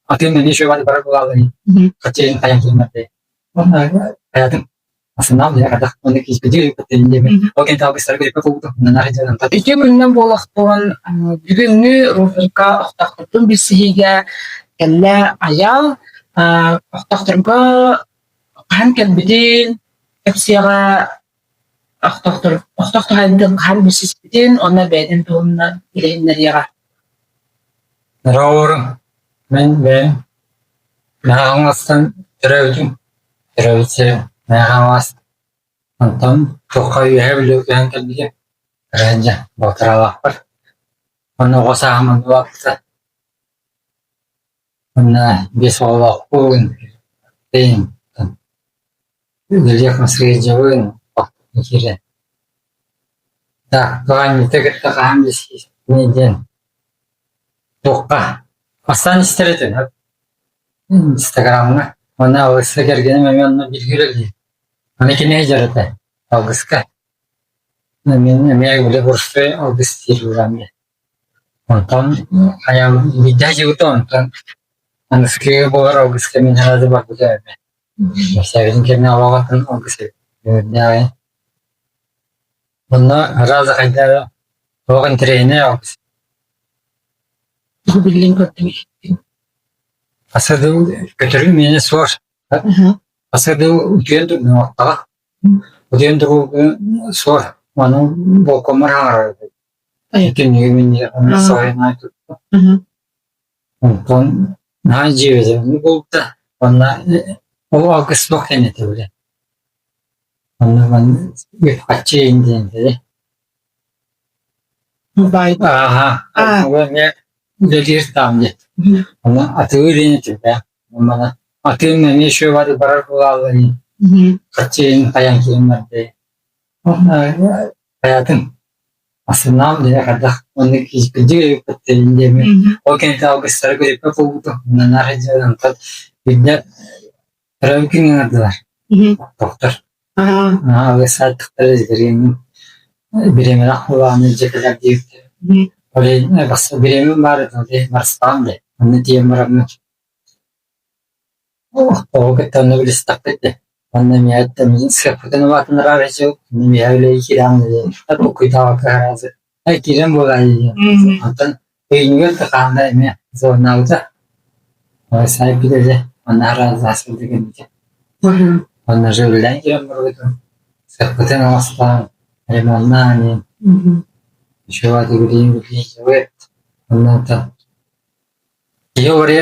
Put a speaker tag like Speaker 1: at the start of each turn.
Speaker 1: Атын эмиэ үчүгэй барар буолааллар хаччыйын хайан киһиммэрдэй. Хайатын Асынаал дьэ хайдах онно киирбитий ол кэнтэ алгыстары көрүппэ кулгуту
Speaker 2: Үтүө күнүнэн буолуохтун бүгүҥҥү рубрика Охтохтордун билсиһиигэ кэллэ Айал Охтохторго хаһан кэлбитин кэпсиэҕэ Охтохтор Охтох туһаайыытын хаһан билсиспитин уонна бэйэтин туһунан билиһиннэриэҕэ.
Speaker 1: Дорооборум, мин бэйэм Мэхэ төрөөбүтүм, төрөөбүт сирим Мэхэ Онтон туохха үөһээ Бүлүү көһөн кэлбитим, дьэ балтараалаахпар. Онно оҕо сааһым онно улааппыта. Уонна биэс оҕолоохпун, үлэлиэх сылдьабын, киирэн. Так, туһаанньыта кытта хаһан билсиһиини диэн туохха бастаан истэр этим Инстаграмҥа уонна алгыска кэргэним эмиэ онно бииргэ үлэлиир. Аны кини сылдьар этэ алгыска. Мин эмиэ били курсуй алгыс диир буолан Онтон хайаан биирдэ сылдьыбыта онтон аныгыскы буолар алгыска мин сразу барбыта эмиэ. Кэпсээбитин кэннэ олох атын алгыс эбит. Үөрдээҕи. Онно сразу хайдах эрэ олох интэриэһинэй алгыс.
Speaker 2: Тугу биллин көрдүҥ иһиттиҥ?
Speaker 1: Асадыл көтөрүм миэнэ суор. Асадыл утуйан турдум Утуйан туруу суор. Ону болкоммор хаҥарар Онтон наһаа дьиэбитин булта уонна ол алгыс суох диэн этэ били. Онно үп-харчы диэн этэ. Ааһа, эмиэ үлэлиир таам диэн. Онно атыы диэн этэ. Манна атыым эмиэ үчүгэй барар буолааллар харчы хайаан киһим Хайатын Астынаам дьэ хайдах оннук киирбитий диэммин ол кэнниттэн алгыстары көрүппэ буолбутум наар онтон биллэр төрөөбүт күҥҥэ ыҥырдылар доктор алгыс ааттыктары бириэмэлээх буолаҕына илдьэ кэлэр диэбиттэр ол иһин бириэмэм баар этэ ол иһин барыстаҕым дии онно тиийэн бараммын Оҕо кытта онно билистэхпит дии. Онно эмиэ сыаппытын улаатыннарар дьыл, эмиэ үлэлии киирэҕин дии. Толкуйдаабакка сразу «Эй, киирэн буолаайы» диэн. Онтон өйүнүгэр да хаанда эмиэ звоннаабыта. Сайпыт этэ, онно сразу сылдьа кэлбитэ. Онно же үлэлээн киирэн барбытым. Сыаппытын оҥостон, ремоннаан иһин. Үчүгэй билиим билиим Онно онтон киһи уларыйар.